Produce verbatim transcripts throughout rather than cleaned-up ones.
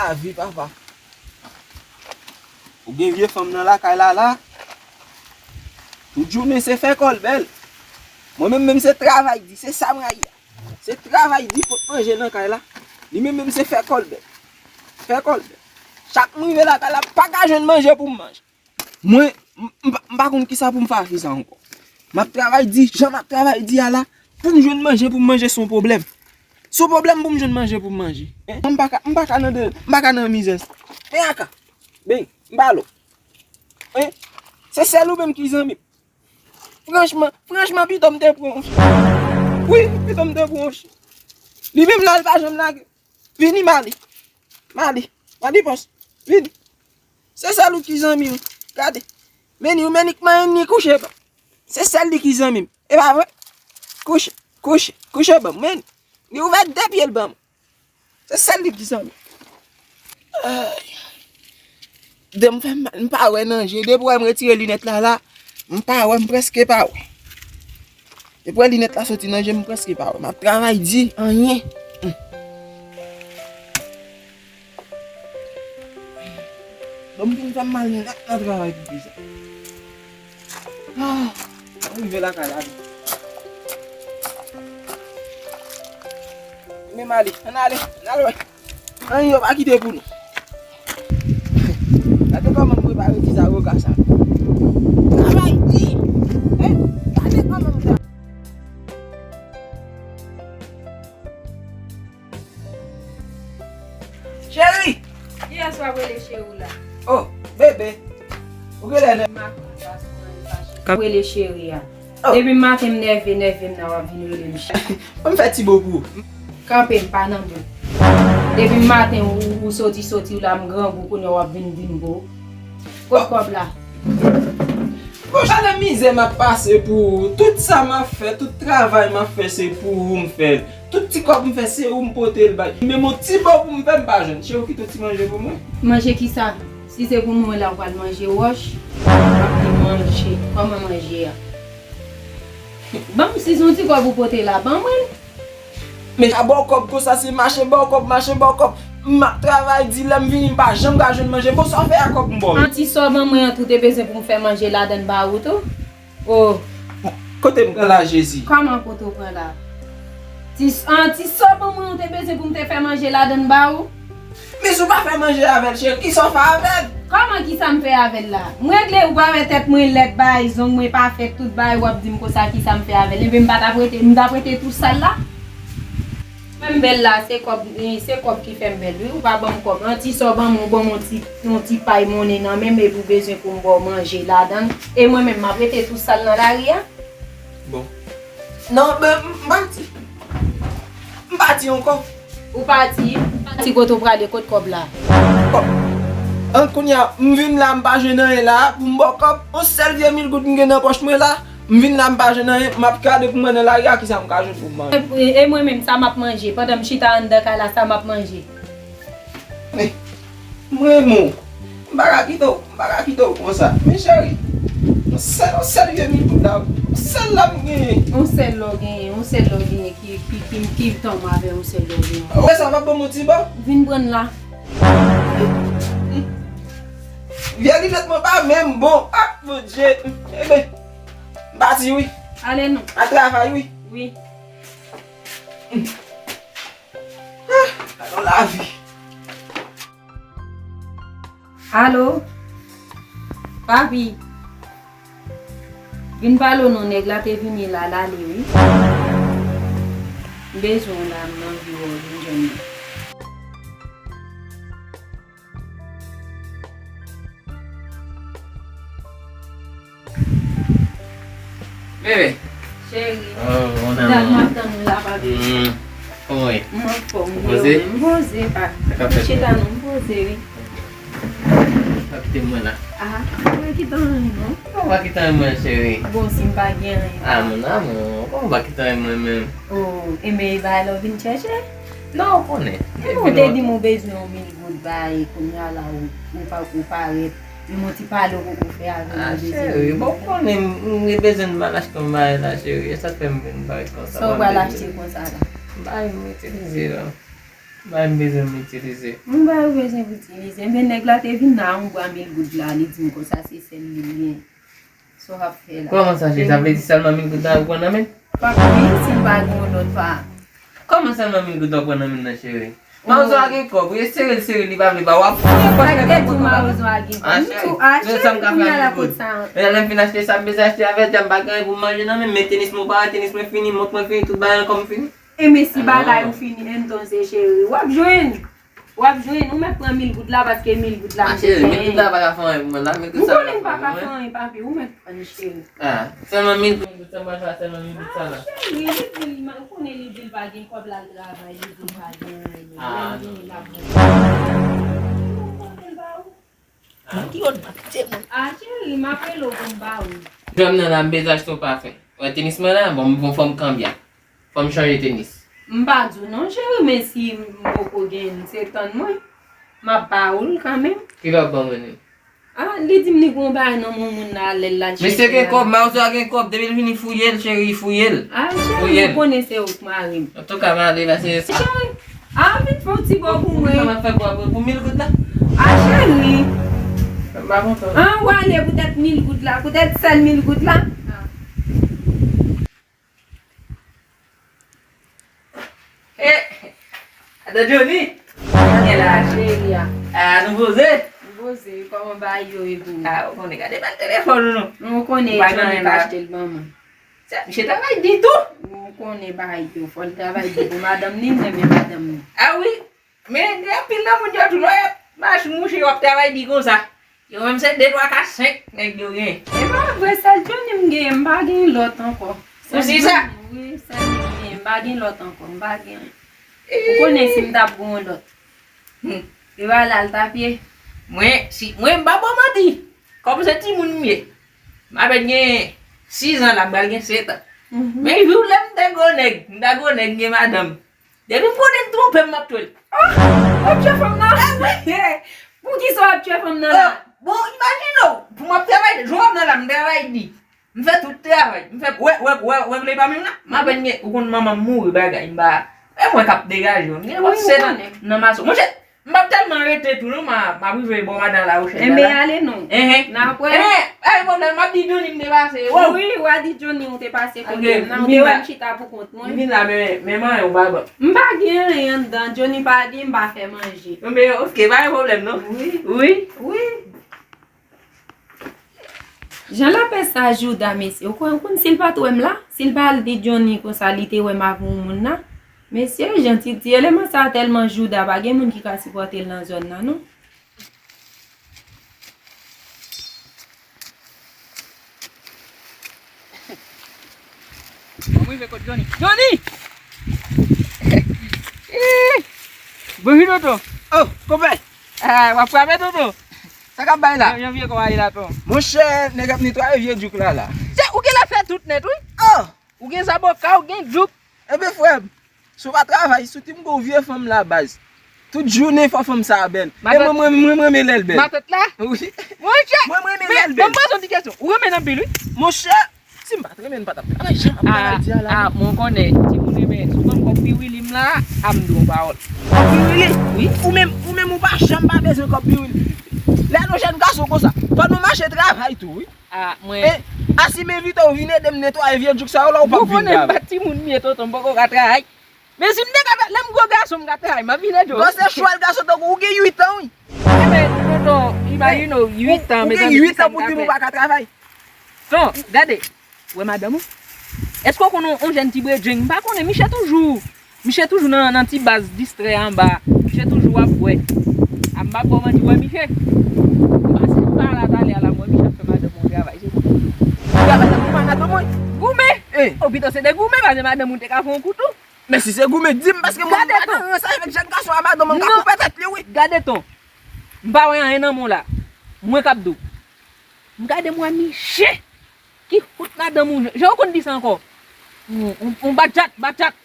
Lavi, papa. Ou gen vye fanm nan lakay la, la. Tout jounen se fè kò l bèl. Mwen menm, menm se travay di, se sa m rayi a. Se travay di, pot manje nan kay la. Li menm, menm se fè kò l bèl. Fè kò l bèl. Chak m rive lakay la, m pa ka jwenn manje pou m manje. Mwen, m, m pa, m pa konn kisa pou m fè avè sa ankò. M ap travay di, jan m ap travay di a la, pou m jwenn manje pou m manje se yon pwoblèm. Se yon pwoblèm pou m jwenn manje pou m manje. Hein? M pa ka, m pa ka nan de, m pa ka nan mizè. Men aka, ben, m pa lò. Hein? Se sèl ou menm ki zanmi m. Franchman, franchman, pito m te pran yon fi. Wi, pito m te pran yon fi. Li menm la, li pa janm lage. Vini, Mali. Mali. Mali pòs. Vini. Se sèl ou ki zanmi m. Gade. Men ni ou men ni k manyen ni kouche ban. Se sèl li ki zanmi m. E pa vre? Kouche, kouche, kouche ban m. Men ni. Li ouvè de pye l ban m. Se sèl li ki zanmi m. Ay. De m fè m mal, m pa wè nan je. Depi wè m retire linèt la la, m pa wè, m prèske pa wè. Depi wè linèt la soti nan je m, m prèske pa wè. M ap travay di, anyen. Hmm. Bon, m fin fè m mal nèt nan travay pou pizza. Ah, mwen rive lakay la. Men m ale, ann ale, ann al wè. Anyen yo pa kite pou nou. Gade kòman m prepare ti zawoka sa. Travay di. Eh, gade kòman m travay. Cheri! Kiyès w ap rele cheri w la? Oh, bebe. Ou genlè nève. K ap rele cheri a. Oh. Depi maten m nève, nève m nan w ap vin rele m cheri. Ban m fè ti bo pou ou. Kanpe m pa nan bo. Depi maten ou, ou soti, soti w la m grangou kounye a w ap vin di m bo. Kot kòb la? Bon, gade mizè m ap pase pou ou. Tout sa m ap fè, tout travay m ap fè, se pou ou m fè l. Tout ti kòb m fè, se ou m pote l bay. Menm yon ti bo pou m fè, m pa jwenn. Cheri, w kite yon ti manje pou mwen. Manje kisa? Si se pou mwen la, w pral manje wòch, w ap di manje. Kòman manje a? Ban m, si se yon ti kòb ou pote la, ban mwen l. Men sa ba w kòb konsa, se mache ba w kòb, mache ba w kòb. M ap travay di, lè m vini, m pa janm ka jwenn manje. Bon, sa w fè a kòb m ba w yo? An ti sa w ban mwen an tou, te bezwen pou m fè manje ladan l ba ou tou? Oh. Kote m pran la, Jezi? Kòman kote w pran la? Ti, an ti sa w ban mwen an, te bezwen pou m te fè manje ladan l ba ou? Men si w pa fè manje avè l, cheri, kisa w fè avè l? Kòman kisa m fè avè l la? M regle, ou pa wè tèt mwen lèd, bay zong mwen pa fèt, tout bagay w ap di m konsa kisa m fè avè l. Enben m pa t ap rete, m t ap rete tou sal la? Fè m bèl la, se kòb, se kòb ki fè m bèl, wi. Ou pa ban m kòb. An ti sa w ban mwen, ou ban m yon ti, yon ti pay monnen nan men m, epi w bezwen pou m ba w manje ladan l. E mwen menm, m ap rete tou sal nan lari a? Bon. Non, men m pati. M pati ankò. Ou pati? Pati kote w prale, kot kòb la? Kòb. An, kounye a, m vin la, m pa jwenn anyen la, pou m ba w kòb, yon sèl vye mil goud m gen nan pòch mwen la, m vin la, m pa jwenn anyen, m ap gade pou m wè nan lari a kisa m ka jwenn pou m manje. E, e mwen menm, sa m ap manje? Pandan m chita anndan kay la, sa m ap manje? Men, m renmen w. M pa ka kite w, m pa ka kite w konsa. Men cheri, yon sèl, yon sèl vye mil goud la, yon sèl la m genyen. Yon sèl la w genyen, yon sèl la w genyen ki, ki, ki, ki tanm avè yon sèl la w genyen. Ou wè sa, w ap ban m yon ti bo? Vin pran l la. Vye linèt mwen pa menm bon. Ah, Bondye. Enben, m pati wi. Ale non. Al travay wi. Wi. Ah, gade yon lavi. Alo? Papi? Vin pale w non, nèg la te vini la, l ale wi. M bezwen w la, m nan vi w, vin jwenn mwen. Bebe. Cheri. Oh, mon amour. Dat m ap tann ou la, papi. Mm. Kòman w ye? M anfòm, wi, poze? Ou menm? M poze, pa. Sa k ap fèt? Chita non, m poze, wi. Pa kite mwen la. Ah, ou pa kite anyen, non? Ou pa kite anyen mwen, cheri. Bon, si m pa gen anyen. Ah, mon amour, kòman w pa kite anyen mwen menm? Oh, enben, e bagay la w vin chèche? Non, ou konnen. Ou te di m ou bezwen yon mil goud bay, kounye a la, ou, ou pa, ou parèt. Menm yon ti pale w poko fè avè m, ah, ou bezwen cheri, bon, ou konnen m, m gen bezwen m al achte yon bagay la, cheri. E sa k fè m vin parèt konsa. Sa w pral achte konsa la? Bagay m itilize la. Bay m bezwen m itilize. M ba yo bezwen pou itilize. Men nèg la te vin la, yon bwa mil goud la, li di m konsa se sèl li gen. Sa w ap fè la? Kòman sa, cheri? Sa vle di sèlman mil goud la ou pran nan men? Papi, si m pa gen yon lòt pa. Kòman sèlman mil goud la ou pran nan men nan, cheri? Mawozo a gen kòb, ou esere l, sere l, li pa vle ba w, w ap fouye pòch nèg la pou kòb la. Mawozo a gen kòb. M tou achte, kounye a la kot sa. Men lè m fin achte sa m bezwen achte avè l, m pa gen anyen pou m manje nan men m, men tenis mwen pa, tenis mwen fini, mont mwen fini, tout bagay ankò m fini. E men si bagay ou fini, entonces cheri, w ap jwenn. W ap jwenn, ou mèt pran mil goud la, paske mil goud la m te genyen. Mil goud la pa ka fè anyen pou mwen la, mil goud sa pa ka fè anyen pou mwen. M konnen l pa ka fè anyen, papi, ou mèt pran li, cheri. Ah, sèlman mil goud, sa m pral fè sèlman mil goud sa la. Ah, cheri, li di l, ou konnen li di l pa gen kòb, l al travay, li di l pa gen anyen. Ah, non. Lè l vini, l ap vini. Ou konnen l ba ou. Ah. Ki yon pase moun. Ah, cheri, m ap rele w pou m ba ou. Jòm nan la, m bezwen achte yon pafen. Wè tenis mwen la, bon, m bon fò m kanbya. Fò m chanje tenis. M pa di w non, cheri, men si m poko gen, se tann mwen. M ap ba ou l kanmenm. Kilè w ap ban mwen li? Ah, li di m li gon bagay nan men moun nan lè l al chèche l la. Misye gen kòb, Mawozo a gen kòb, depi l vini fouye l, cheri, fouye l. Ah, cheri, ou konnen se ou k mari m. Antouka, m ale la, se sa. Cheri, ah, vin fè yon ti bò pou mwen. Kòman fè bò pou mil goud la? Ah, cheri. M pa kontan. Ah, w ale poutèt mil goud la, poutèt sèl mil goud la. Eh, adan Johnny. Sa gen la, cheri a? Ah, nou poze? Nou poze, kòman bagay yo ye pou ou? Ah, ou konnen, gade bèl telefòn ou non. Ou konnen Johnny pa achte l ban mwen. Sa, misye travay di tou. Ou konnen bagay yo, fò l travay di pou madanm li, m renmen madanm li. Ah wi, men gen anpil nan moun yo tou, lè y ap mache mouche, yo ap travay di konsa. Yo menm se de, twa, kat, senk nèg yo gen. E pa vre, sèl Johnny m gen, m pa gen lòt ankò. Ou si sa? Wi, sèl li m gen, m pa gen lòt ankò, m pa gen. Ou konnen si m t ap gen yon lòt. Hmm. E pa la l t ap ye. Mwen, si, mwen m pa ba w manti. Kòm se timoun m ye. M apèn gen sis an la, m pral gen sèt an. Mhm. Men jou lè m te gwo nèg, m ta gwo nèg, m gen madanm. Depi m konnen m twonpe m, m ap tchwe l. Ah! W ap tchwe fanm nan? Poukisa w ap tchwe fanm nan la? Bon, imajine w, pou m ap travay, jou fanm nan la, m travay di. M fè tout travay. M fè, wè, wè, wè, wè, vle pa menm la. M apèn gen, ou konn manman m mouri bagay, m pa, e mwen k ap degaje w. M gen lòt sè nan, nan mason. Monchè, m p ap tèlman rete tou non, m a, m ap rive bò madan La Rochelle la. Enben, ale non. Enhen. N ap wè. Enhen, pa gen pwoblèm, m ap di Johnny m te pase. Wi, w a di Johnny ou te pase kote m nan, ou te wè m chita pou kont mwen. M vin la, men, men manyen ou pa ban. M pa gen anyen anndan, Johnny pa di m pa fè manje. Men, oke, pa gen pwoblèm non. Wi. Wi. Wi. Jan lapè sa jouda, mesye. Ou konn, ou konn si l pa t wè m la, si l pa al di Johnny konsa li te wè m avè yon moun la. Mesye, jan ti, ti eleman sa tèlman jouda, pa gen moun ki ka sipòte l nan zòn nan, non. Mwen rive kot Johnny. Johnny! Bonjou, tonton. Oh, konpè. Ah, w ap frape, tonton. Sa k ap bay la? Jan, jan vye kò a ye la, tonton. Monchè, nèg ap netwaye vye djouk la, la. Se ou genlè fè tout nèt, wi. Oh! Ou gen zaboka, ou gen djouk. Enben, frè m, si w pa travay, si w te m gon vye fanm la, baz. Tout jounen fò fanm sa a bèl. E mwen, mwen, mwen, mwen renmen lè l bèl. Matant la? Wi. Monchè! Mwen, mwen renmen lè l bèl. Ban m poze yon ti kesyon. Ou renmen l anpil, wi. Monchè, si m pa t renmen l, m pa t ap travay, jan m ap travay di a la. Ah, mwen konnen, timoun renmen. Si w ban m kòb piwili m la, a m di w yon pawòl. Kòb piwili? Wi. Ou menm, ou menm, ou pa janm pa bezwen kòb piwili. Lè nou jèn gason konsa, fò nou mache travay tou, wi. Ah, mwen. E, a si m envite w vin ede m netwaye vye djouk sa yo la, ou p ap vin travay. Ou konnen m pa timoun m ye, tonton, m poko ka travay. Men si m te ka travay, lè m gwo gason, m ka travay, m ap vin ede w. Bon, se chwal gason tankou ou gen uit an, wi. Enben, tonton, imajine w, uit an, mezanmi, kisa m ka fè? Ou gen uit an pou di m ou pa ka travay. Ton, gade, wè madanm ou? Èske w konnen yon jèn ti bredjeng? M pa konnen, miche toujou. Miche toujou nan, nan ti baz distrè anba. Miche toujou ap bwè. A m p ap ba w manti, wè miche. M pase pa la talè a la, m wè miche ap fè madanm mwen yon travay. Se pou goumen. Goumen? Ou pito se de goumen, paske madanm ou te ka fè yon kou tou. Men si se goumen, di m, paske mwen m pa nan rans avèk jèn gason a, madanm mwen ka koupe tèt li, wi. Gade, ton. M pa wè anyen nan men w la. Mwen k ap di w. M gade m wè miche. Ki fout madanm ou, jan w konn di sa ankò? Yon, yon, yon batjat, batjat.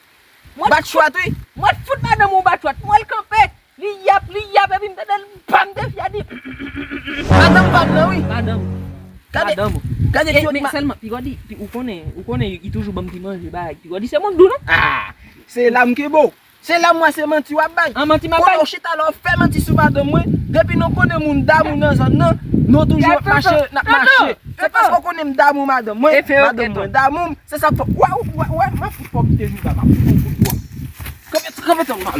Batchwat, wi. Mwen fout madanm ou batchwat. Mwen l kanpe. Li yap, li yap, epi m tande l, bam, defyade. Madanm pa m nan, wi. Madanm. Gade, madanm. Gade ti wòt ma. Men sèlman, Pigòdi, ou konnen, ou konnen, li toujou ban m ti manje, bagay. Pigòdi se moun dou, non? Ah, se la m kenbe w. Se la m wè se manti w ap bay. An manti m ap bay? Konnen w chita la w fè manti sou madanm mwen. Depi nou konnen moun damou nan zòn nan, nou toujou ap mache, n ap mache. Se paske w konnen m damou madanm mwen, madanm mwen damou m. Se sa k fè, wè, wè, wè, m ap fout fò kite jouda, m ap fout fò kout bwa. Kanpe, kanpe tann mwen,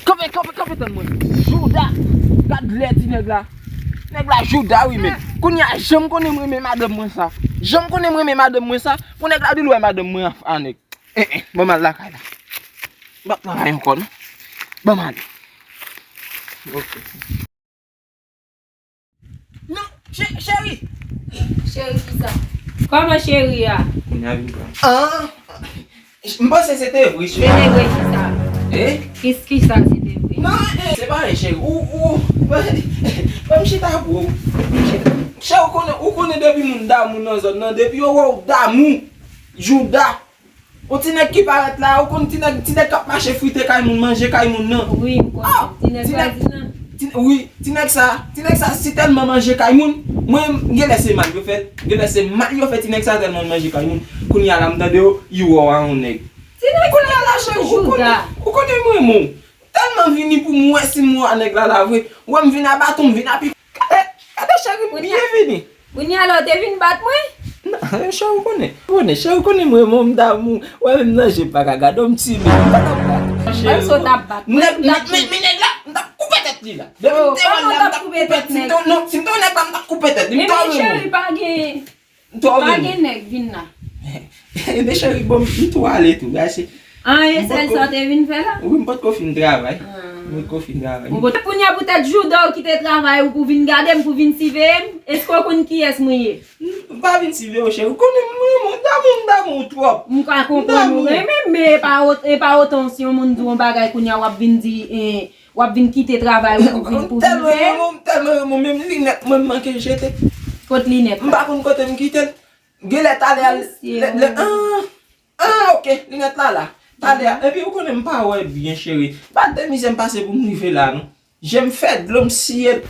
kanpe, kanpe, kanpe tann mwen. Jouda, gad lè ti nèg la. Nèg la jouda wi men. Kounye a, jan m konnen m renmen madanm mwen sa. Jan m konnen m renmen madanm mwen sa, pou nèg la di l wè madanm mwen a nèg. Eh, eh, ban m al lakay la. M p ap travay ankò non. Ban m ale. Ok. Non, che-, cheri. Cheri kisa? Kòman cheri a? Kounye a vin pran. Ah, m panse se te vre, cheri. Se te vre kisa? Eh? Kis-, kisa se te vre? Non, eh, se pa vre, cheri. Ou, ou, ban m chita pou ou. Cheri, ou konnen, ou konnen depi moun damou nan zòn nan, depi yo wè w damou, jouda. Yon ti nèg ki parèt la, ou konn ti nèg, ti nèg k ap mache frite kay moun, manje kay moun nan. Wi, m konnen. Ah! Ti nèg Ferdinand. Ti, wi, ti nèg sa, ti nèg sa si tèlman manje kay moun, mwen, genlè se mal yo fè l, genlè se mal yo fè ti nèg sa tèlman l manje kay moun. Kounye a la, m tande yo, yo wè w a yon nèg. Ti nèg sa, kounye a la, cheri, ou konnen, ou konnen mwen, mwen. Tèlman vini pou m wè si m wè nèg la la vre. Wè m vin a baton, m vin a pik. Gade, gade cheri m byen vini. Kounye a la w te vin bat mwen? Non, cheri w konnen. Konnen, cheri w konnen mwen, mwen m damou. Wè menm nan je m pa ka gade w, m timid. M pa t ap bat. Mwen sa w t ap bat mwen, m t ap men, men nèg la, m t ap koupe tèt li la. Depi m te wè l la, m t ap koupe tèt. Si m te, non, si m te yon nèg la, m t ap koupe tèt li. M tòve moun. Pa gen. M tòve moun. Pa gen nèg vin la. Ebyen cheri, bon, m tou ale tou, gase. An, e sèl sa w te vin fè la? Wi, m potko fin travay. M potko fin travay. Bon, bon, kounye a poutèt jouda w kite travay ou pou vin gade m, pou vin siveye m? Èske w konn kiyès mwen ye? M pa vin siveye w, cheri. Ou konnen mwen, mwen damou, m damou w twòp. M ka konprann ou renmen m, men e pa o-, e pa otan si yon moun di w yon bagay kounye a w ap vin di, eh, w ap vin kite travay ou pou vin, pou vin fè. M tèlman renmen w, m tèlman renmen w, menm linèt mwen m manke jete. Kot linèt la? M pa konn kote m kite l. Genlè talè a, lè, lè, ah, ah, ok, linèt la la. Talè a, epi ou konnen m pa wè byen, cheri. Pa de mizè m pase pou m rive la, non. Je m fè dlo, m siye l.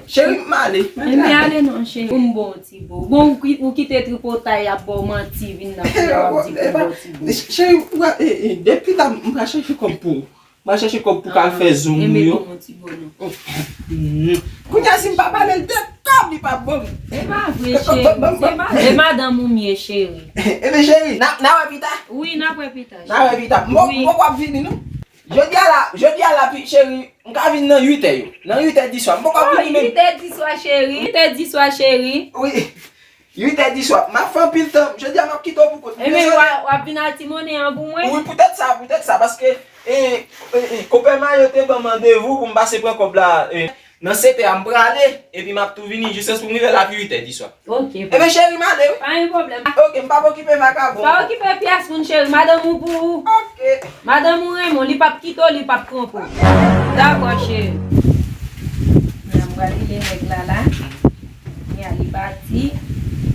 Cheri, m ale. Ebyen, ale non, cheri. Pou m ba w ti bo. Bon, ou ki-, ou kite tripotay ap ba w manti, vin nan kounye a w ap di pou m ba w ti bo. Cheri, ou wè, eh, eh, depi la, m pral chèche kòb pou ou. M al chèche kòb pou k al fè zong nou yo. Enben, ban m yon ti bo non. Kounye a, si m pa pale l de kòb, li p ap ban m. Se pa vre, cheri. Se pa, e madanm ou m ye, cheri. Ebyen, cheri, n a, n a wè pita? Wi, n ap wè pita, cheri. N a wè pita. M poko, m poko ap vini, non. Jodi a la, jodi a la, pi, cheri, m ka vin nan uitè yo. Nan uitè di swa. M poko ap vini menm. Uitè di swa, cheri. Uitè di swa, cheri. Wi. Uitè di swa. M ap fè anpil tan. Jodi a m ap kite w pou kont. Ebyen, w a, w ap vin al ti monnen an pou mwen? Wi, poutèt sa, poutèt sa, paske, eh, eh, eh, konpè Mayo te ban m randevou pou m pase pran kòb la, eh, nan sèt è a m prale, epi m ap tou vini jis pou m rive la pi uitè di swa. Ok, ebyen, cheri, m ale, wi. Pa gen pwoblèm. Ok, m p ap okipe vakabon. Pa okipe pyès moun, cheri. Madanm ou pou ou. Ok. Madanm ou renmen w, li p ap kite w, li p ap tranpe w. Dakò, cheri. M pral rele nèg la la. Kounye a li pati,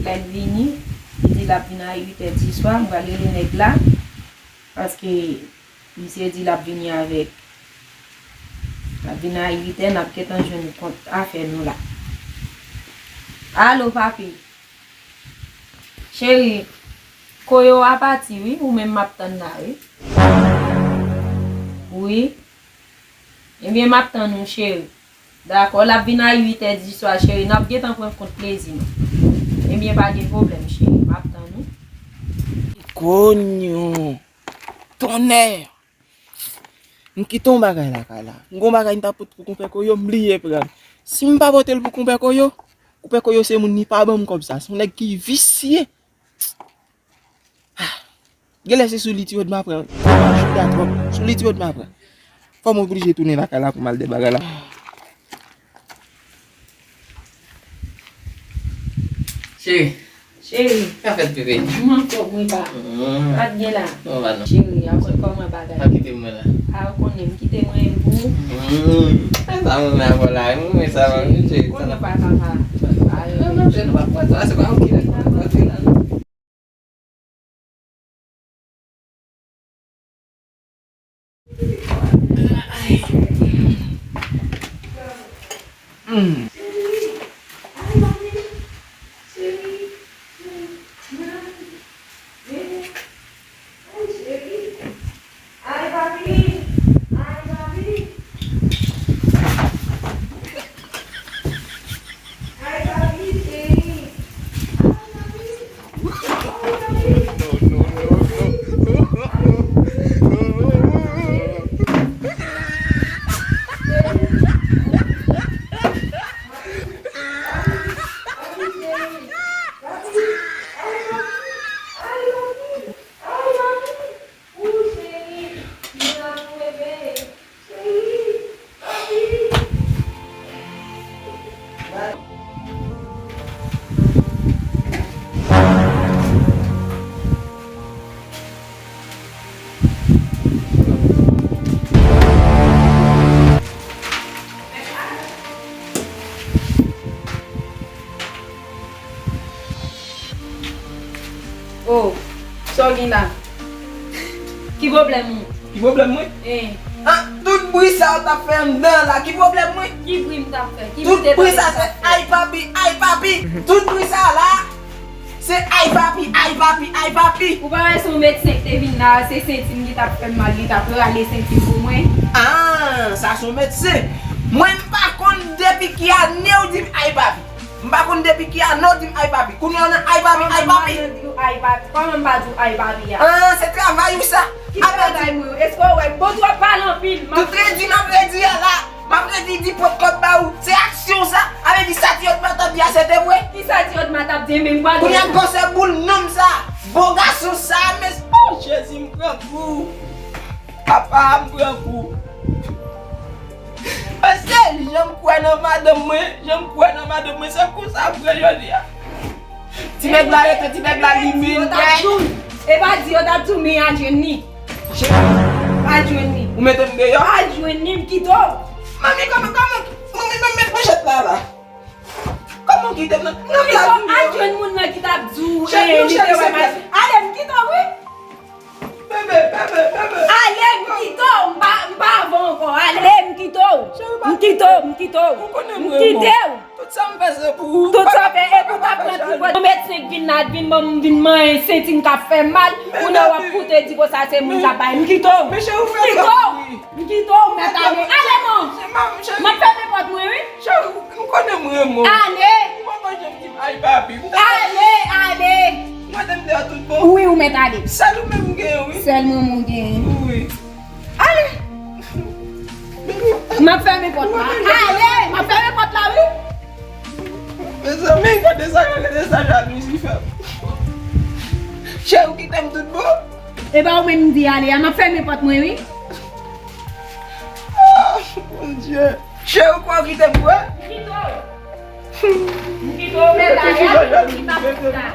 lè l vini, li di l ap vin a uitè di swa, m pral rele nèg la, paske misye di l ap vini avèk, l ap vin a uitè, n ap gentan jwenn kont afè nou la. Alo, papi. Cheri, koyo a pati, wi, ou menm m ap tann la, wi. Wi. Ebyen, m ap tann ou, cheri. Dakò, l ap vin a uitè di swa, cheri. N ap gentan pran kont plezi nou. Ebyen, pa gen pwoblèm, cheri. M ap tann ou. Konyo. Tonnè! M kite yon bagay lakay la. M gon bagay m ta pote pou konpè Koyo, m bliye pran l. Si m pa pote l pou konpè Koyo, konpè Koyo se moun li pa ban m kòb sa. Se yon nèg ki visye. Ah. Genlè se sou li ti rod m ap pran. Jouda twòp. Sou li ti rod m ap pran. Fò m oblije tounen lakay la pou m al de bagay la. Cheri. Cheri. Sa fèt, bebe? Mwen ankò, mwen pa. Mm. Pa t gen la. Non, pa non. Cheri, a konn kòman bagay. Pa kite mwen la. A, ou konnen, m kite mwen pou ou. Mm. E sa mwen renmen avè w la, mwen renmen sa, mwen renmen cheri. Konnen pa ka pa. Non, non, cheri, nou pa pran sa, se pa ok la. Oh, sa w gen la? Ki pwoblèm ou? Ki pwoblèm mwen? Eh. Ah, tout bri sa w t ap fè anndan la, ki pwoblèm mwen? Ki bri m t ap fè? Ki bri te tande m t ap fè? Tout bri sa se ay papi, ay papi. Tout bri sa la, se ay papi, ay papi, ay papi. Ou pa wè se yon medsen ki te vin la, se senti m ki t ap fè m mal, li t ap rale senti m pou mwen. Ah, sa se yon medsen. Mwen m pa konn depi ki ane w di m ay papi. M pa konn depi ki ane w di m ay papi. Kounye a w nan ay papi, ay papi. Kòman m pa di w ay papi? Kòman m pa di w ay papi a? Ah, se travay ou sa. Ki travay mwen? Èske w wè? Bon, w ap pale anpil. Tout redi m ap redi a la. M ap redi di pòt kòb ba ou. Se aksyon sa. A vle di sa ti yòt ma t ap di a se te vre. Ki sa ti yòt ma t ap di? Men m pa... Kounye a m panse boul nonm sa. Bon gason sa, men. Oh, Jezi, m pran kou. Papa, m pran kou. Paske jan m kwè nan madanm mwen, jan m kwè nan madanm mwen, se konsa m kwè jodi a. Ti nèg la rete, ti nèg la li menm. E pa di yo t ap di w, men al jwenn li. Al jwenn li. Ou mete m deyò? Al jwenn li, m kite w. Manmi, kòman, kòman, manmi, manmi, met manchèt la la. Kòman w kite m nan? Nan blayi. Al jwenn moun nan ki t ap di w, eh, li te wè machin. Ale, m kite w, wi. Bebe, bebe, bebe. Ale, m kite w, m pa, m pa avè w ankò. Ale, m kite w. M kite w, m kite w. M kite w. Tout sa m fè se pou ou. Tout sa w fè, epi w t ap pran ti pòt. Yon medsen k vin la, vin ban m, vin manyen senti m k ap fè m mal. Kounye a w ap koute di konsa se moun k ap bay. M kite w. M kite w. M kite w, mèt ale. Ale non. M ap fèmen pòt mwen, wi. Cheri, m konnen m renmen w. Ale. Ou pa janm di m ay papi. Ale, ale. Ou mete m deyò tout bon. Wi, ou mèt ale. Sèl ou menm m genyen, wi. Sèl mwen m genyen. Wi. Ale. M ap fèmen pòt la. Ale, m ap fèmen pòt la, wi. Mezanmi, gade sa, gade sa jalouzi fè m. Cheri, ou kite m tout bon. E pa ou menm m di ale a, m ap fèmen pòt mwen, wi. Ah, Bondye. Cheri, ou kwè w kite m vre? M kite w. M kite w, men la, e ki pa fouta.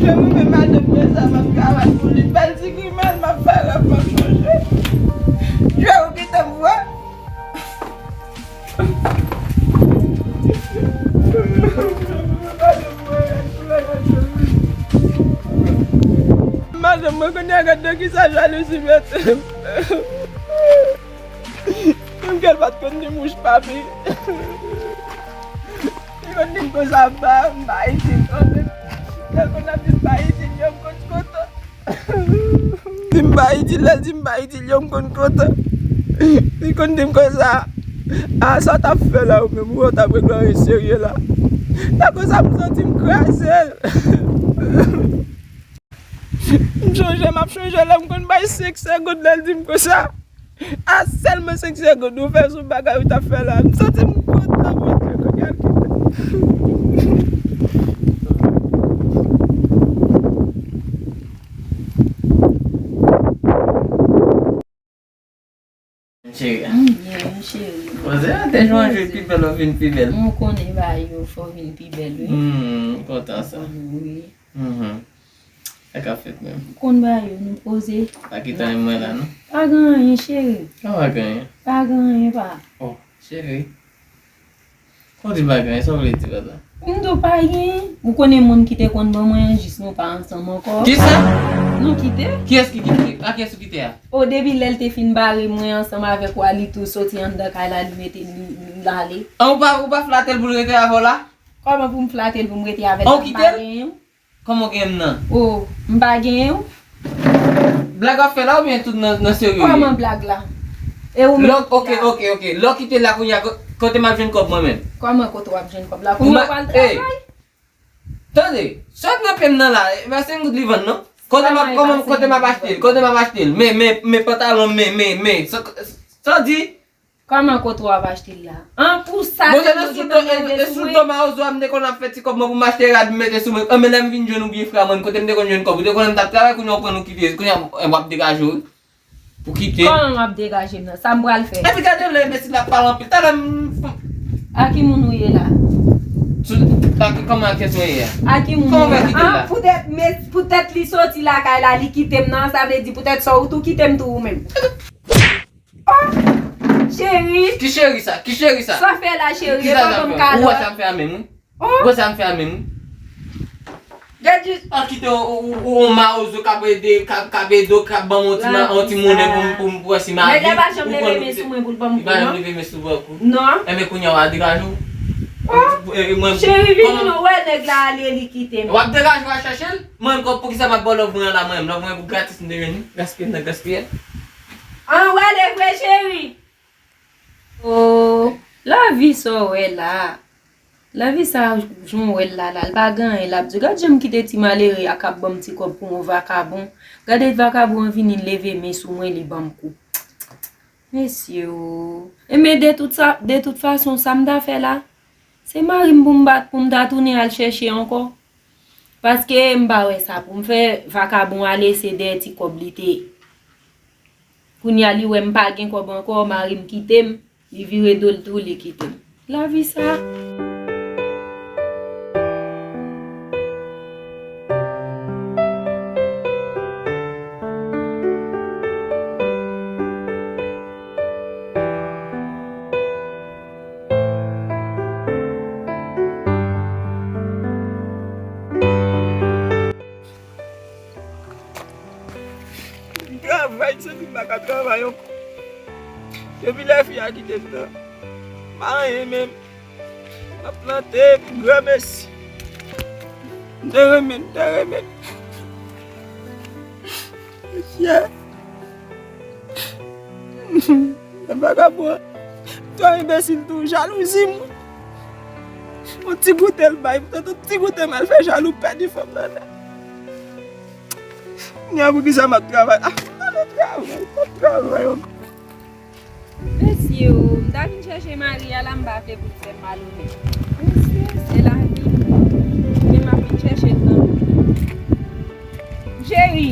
Cheri, men madanm mwen sa, m ap travay pou li. Bèl ti grimès, m ap fè rèv, m ap chanje. Cheri, ou kite m vre? Madanm mwen, kounye a gade nan kisa jalouzi mete m. Menm ke l pa t konn di m wouch papi. Li konn di m konsa, m pa, m pa itil. Lè konn ap di m pa itil, yo m konn kontan. Di m pa itil, lè l di m pa itil, yo m konn kontan. Li konn di m konsa, a sa w t ap fè la ou menm, ou wè w t ap regle anyen serye la. Nan konsa m santi m kraze l. M chonje, m ap chonje lè m konn bay senk segonn lè l di m konsa. A sèlman senk segonn ou fè sou bagay ou t ap fè la. M santi m kontan, Bondye, kounye a l kite. Cheri a. M byen, wi, cheri. Poze a, te jwenn jou pi bèl, ou vin pi bèl. M konnen bagay yo fè w vin pi bèl, wi. Hmm, m kontan sa. Wi. Mhm. Sa k ap fèt menm? Ou konn bagay yo, nou poze. Pa kite anyen mwen la, non? Pa gen anyen, cheri. Sa pa gen anyen? Pa gen anyen, pa. Oh, cheri. Kon di pa gen anyen, sa w vle di pa sa? M di w pa gen. Ou konnen moun ki te konn ban mwen an, jis nou pa ansanm ankò. Kisa? Nou kite. Kiyès ki kite? A kiyès ou kite a? O, depi lè l te fin bare mwen ansanm avèk ou a, li tou soti anndan kay la, li mete, li, li, l ale. An, ou pa, ou pa flate l pou l rete avè w la? Kòman pou m flate l pou m rete avè l? An, ou kite l? M pa genyen w. Kòman w genyen m nan? O, m pa genyen w. Blag w ap fè la oubyen tout nan, nan serye? Kòman blag la? E ou menm ki la? Lè w, oke, oke, oke. Lè w kite la kounye a, ko-, kote m ap jwenn kòb mwen menm? Kòman kote w ap jwenn kòb la? Kounye a w pral travay? Tande, sa w ap nan pye m nan la, e pa senk goud li vann non. Kote m ap, kòman, kote m ap achte l? Kote m ap achte l? Men, men, men pantalon, men, men, men. Sa, sa w di? Kòman kote w ap achte l la? An, pou sa sèlman gentan mande sou mwen. Bon, e sou do Mawozo a m te konn ap fè ti kòb mwen pou m achte rad m mete sou mwen. An, men lè m vin jwenn ou byen frè mwen, kote m te konn jwenn kòb? Ou te konnen m t ap travay, kounye a w pran nou kite. Kounye a, e, w ap degaje w wi. Pou kite. Kòman m ap degaje m nan? Sa m pral fè? Epi gade lè enbesil la ap pale anpil. Talè m... A ki moun ou ye la? Sou, Kòman ak kiyès mwen ye a? A ki moun? Kòman mwen kite l la? Poutèt, poutèt li soti lakay la, li kite m nan, sa vle di poutèt sa ou tou kite m tou ou menm. Oh, cheri. Ki cheri sa? Ki cheri sa? Sa fè la, cheri? Ki sa sa fè? Ou wè sa m fè a menm, wi. Ou wè sa m fè a menm, wi. Gad jis. A kite yon mawozo k ap ede, k ap, k ap ede w, k ap ban m yon ti ma-, yon ti monnen pou m, pou m, pou m wè si m abi. Nèg la pa janm leve men sou mwen pou l ban m kou, non. Li pa janm leve men sou w pou w ban kou. Non. Enben kounye a w a degaje w. Oh, cheri, vini non, wè nèg la ale, li kite m. W ap degaje w al chèche l? Mwen menm, poukisa m ap ba w love mwen an la, mwen menm? Love mwen pou gratis m te jwenn li. Gaspiye nan gaspiye. An, w ale vre, cheri. Oh, lavi sa w wè la. Lavi sa, jan w wè l la, la, l pa gen anyen l ap di. Gad jan m kite ti malere a k ap ban m ti kòb pou yon vakabon. Gade vakabon an vini, l leve men sou mwen, li ban m kou. Mesye o. Enben, de tout sa, de tout fason, sa m ta fè la, se mari m pou m bat, pou m ta tounen al chèche ankò. Paske m pa wè sa pou m fè, vakabon ale, se dèyè ti kòb li te ye. Kounye a, li wè m pa gen kòb ankò, mari m kite m, li vire do l tou, li kite m. Lavi sa. M travay, m santi m pa ka travay ankò. Depi lè fi a kite m nan, m pa anyen menm. M ap plante, granmesi. M te renmen, m te renmen. Mesye. Vagabon an twò enbesil tou, jalouzi m. Yon ti goute l bay, poutan tout ti goute m al fè jalou pèdi fanm nan nèt. Kounye a poukisa m ap travay? Ah, m pa nan travay, m pa travay ankò. Mesye o, m ta vin chèche mari a la, m pa vle pou l fè m mal onè. Mesye, se lavi. Men m ap vin chèche l nan. Cheri.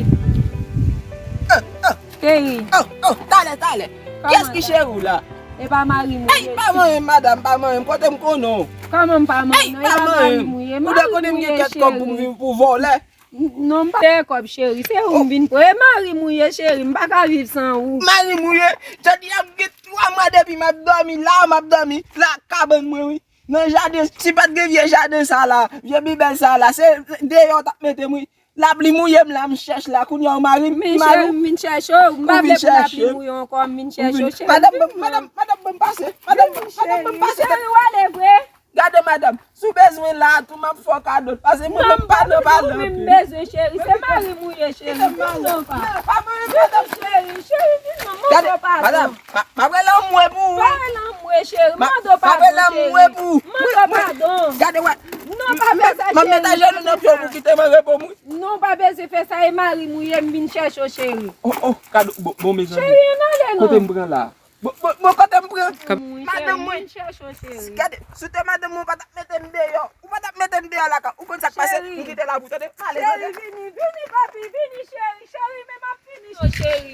Cheri. Oh, oh, talè, talè. Kiyès ki cheri w la? E pa mari m ou ye? Ey, pa manyen m, madanm, pa manyen m. Kote m konnen w? Kòman m pa manyen w? Ey, pa manyen m. Ou dwe konnen m gen kèk kòb pou m viv pou vòlè. Non, m pa fè kòb, cheri. Se ou m vin pran. E mari m ou ye, cheri. M pa ka viv san ou. Mari m ou ye? Jodi a m gen twa mwa depi m ap dòmi la, m ap dòmi la kabann mwen, wi. Nan jaden, si pa t gen vye jaden sa la, vye bibèl sa la, se deyò w t ap mete m, wi. Lapli mouye m la, m chèch la, kounye a w mari m, mari m. Men cheri, m vin chèche w, m pa vle pou lapli mouye w ankò, m vin chèche w, cheri. Madanm, madanm, madanm, ban m pase. Madanm, madanm, ban m pase. Cheri, w ale vre? Gade madanm, si w bezwen la a tou, m ap fè w kado l, paske mwen menm m pa nan pale anpil. Non, m pa bezwen, cheri, se mari m ou ye, cheri. Vin non, pa. Pa mwen menm, madanm. Cheri, cheri, vin non, mande w padon. Madanm, m ap rele anmwe pou ou, wi. Pa rele anmwe, cheri, mande w padon, cheri. Mande w padon. Gade, wè. Non, pa fè sa, cheri. M ap met ajenou nan pye w pou kite m an repo m, wi. Non, pa bezwen fè sa, e mari m ou ye, m vin chèche w, cheri. Oh, oh, kado, bon, bon, mezanmi. Cheri, ann ale non. Kote m pran la? Bon, bon, bon, kote m pran madanm mwen? Cheri, m vin chèche w, cheri. Gade, si w te madanm mwen, ou pa t ap mete m deyò. Ou pa t ap mete m deyò lakay. Ou konn sa k pase? M kite la pou tande. M ale, tande. Cheri, vini, vini, papi, vini, cheri, cheri, men m ap fini. Non, cheri.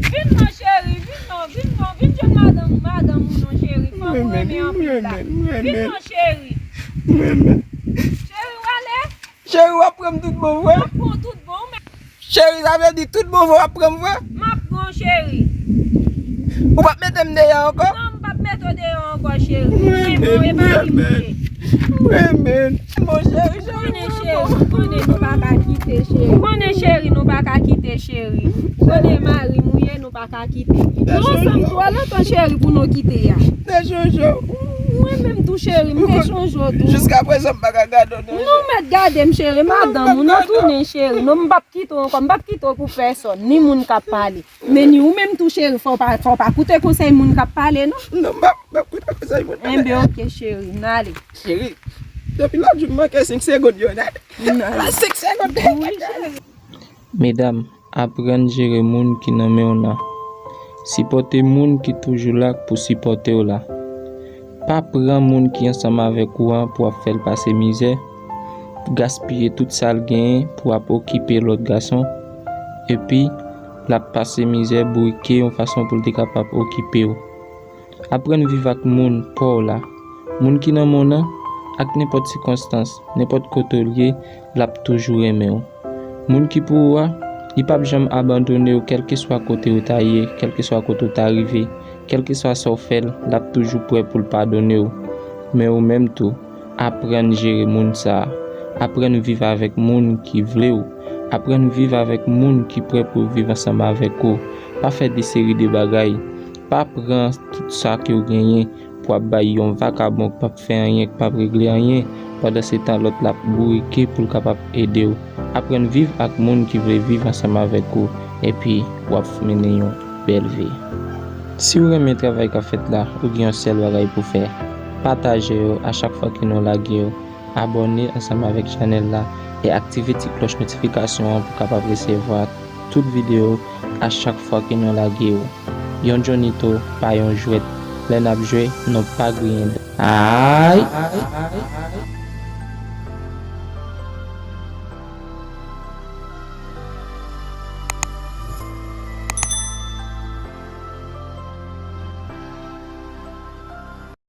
Vin non, cheri, vin non, vin non, vin jwenn madanm, madanm ou non, cheri. Fanm ou renmen anpil la. Vin non, cheri. Cheri, w ale? Cheri, w ap pran m tout bon vre? M ap pran w tout bon, men. Cheri, sa vle di tout bon vre w ap pran m vre? M ap pran w, cheri. Ou p ap mete m deyò ankò? Non, m p ap mete w deyò ankò, cheri. M renmen w, e mari m ou ye. M renmen w. Bon, cheri, cheri, m renmen w. Konnen, cheri, konnen nou pa ka kite, cheri. Konnen, cheri, nou pa ka kite, cheri. Konnen mari m ou ye, nou pa ka kite. Nou ansanm twò lontan, cheri, pou nou kite a. Te chonje w. Mwen menm tou, cheri, m te chonje w tou. Jiskaprezan, m pa ka gade w, non. Non, mèt gade m, cheri, madanm ou, non, tounen, cheri. Non, m p ap kite w ankò, m p ap kite w pou pèsòn, ni moun k ap pale. Men ni ou menm tou, cheri, fò w pa, fò w pa koute konsèy moun k ap pale, non. Non, m p ap, m p ap koute konsèy moun. Enben, oke, cheri, n ale. Cheri, depi lòt jou m manke senk segonn, Yonel. N ale. Senk segonn. Wi, cheri. Medam, aprann jere moun ki nan men w nan. Sipòte moun ki toujou la pou sipòte w la. Pa pran moun ki ansanm avèk ou an pou w ap fè l pase mizè, pou gaspiye tout sa l genyen pou w ap okipe lòt gason, epi l ap pase mizè, bourike yon fason pou l te kapab okipe w. Aprann viv ak moun pa w la. Moun ki nan men w nan, ak nenpòt sikonstans, nenpòt kote w ye, l ap toujou renmen w. Moun ki pou ou a, li p ap janm abandone w, kèlkeswa kote w ta ye, kèlkeswa kote w ta rive, kèlkeswa sa w fè l, l ap toujou prè pou l padone w. Men ou menm tou, aprann jere moun sa a. Aprann viv avèk moun ki vle w. Aprann viv avèk moun ki prè pou viv ansanm avèk ou. Pa fè de seri de bagay. Pa pran tout sa ke w genyen pou ap bay yon vakabon k p ap fè anyen, k p ap regle anyen, pandan se tan lòt la ap bourike pou l kapab ede w. Aprann viv ak moun ki vle viv ansanm avèk ou, epi w ap mennen yon bèl vi. Si w renmen travay k ap fèt la, ou gen yon sèl bagay pou fè. Pataje yo a chak fwa ke nou lage yo. Abòne ansanm avèk chanèl la e aktive ti klòch notifikasyon an pou w kapab resevwa tout videyo a chak fwa ke nou lage yo. Yon Johnito pa yon jwèt. Lè n ap jwe, nou pa griyen dan. Ay!